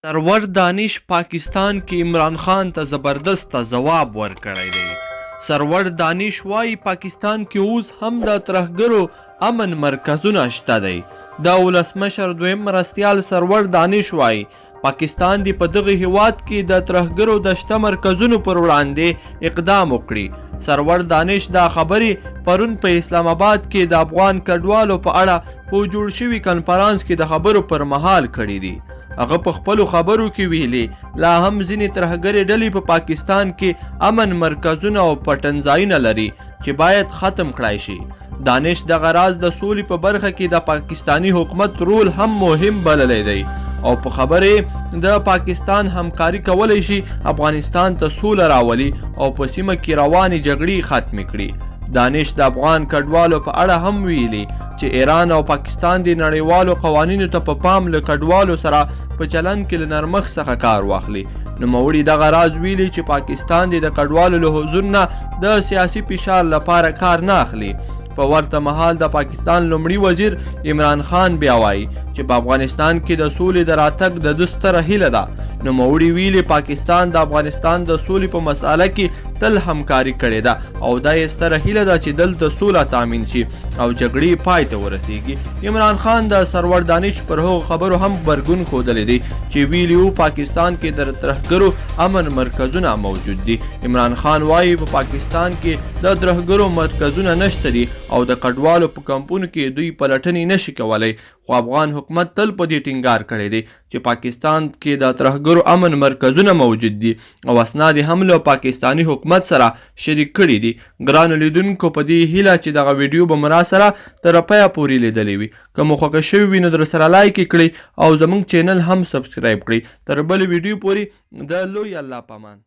سرور دانش پاکستان کې عمران خان ته زبردسته ځواب ورکړی دی. سرور دانش وايي پاکستان کې اوس هم د ترهګرو امن مرکزونه شته دی. د ولسمشر دویم مرستیال سرور دانش وايي پاکستان دې په دغه هیواد کې د ترهګرو د شته مرکزونو پر وړاندې اقدام وکړي. سرور دانش دا خبرې پرون په اسلام آباد کې د افغان کډوالو په اړه په جوړ شوي کنفرانس کې د خبرو پر مهال کړې دي. هغه په خپلو خبرو کې ویلي، لا هم ځینې ترهګرې ډلې په پاکستان کې امن مرکزونه او پټنځایونه لري چې باید ختم کړای شي. دانش دغه راز د سولې په برخه کې د پاکستاني حکومت رول هم مهم بللی دی او په خبره د پاکستان همکاري کولی شي افغانستان ته سوله راولي او په سیمه کې روانې جګړې ختمې کړي. دانش د افغان کډوالو په اړه هم ویلي چې ایران او پاکستان د نړیوالو قوانینو ته په پام له کډوالو سره په چلند کې له نرمښت څخه کار واخلي. نوموړي دغه راز ویلي چې پاکستان دې د کډوالو له حضور نه د سیاسي فشار لپاره کار نه اخلي. په ورته مهال د پاکستان لومړي وزیر عمران خان بیا وایي چې په افغانستان کې د سولې د راتګ د ده ستره هیله ده. نوموړي ویلي پاکستان د افغانستان د سولې په مسئله کې تل همکاري کړې ده او دا یې ستره هیله ده چې دلته سوله تامین شي او جګړې پای ته ورسیږي. عمران خان د سرور دانش پر هغو خبرو هم غبرګون ښودلی دی چې ویلي وو پاکستان کې د ترهګرو امن مرکزونه موجود دي. عمران خان وایي په پاکستان کې د ترهګرو مرکزونه نشته دي او د کډوالو په کمپونو کې دوی پلټنې نشي کولی، خو افغان حکومت تل په دې ټینګار کړی دی چې پاکستان کې د ترهګرو امن مرکزونه موجود دي او اسناد هم له پاکستاني حکومت سره شریک کړي دي. ګرانو لیدونکو، په دې هیله چې دغه ویډیو به مو راسره تر پایه پورې لیدلې وي. که مو خوښه شوې وي نو درسره لایک یې کړئ او زموږ چینل هم سبسکرایب کړئ. تر بلې ویډیو پورې د لوی الله په امان.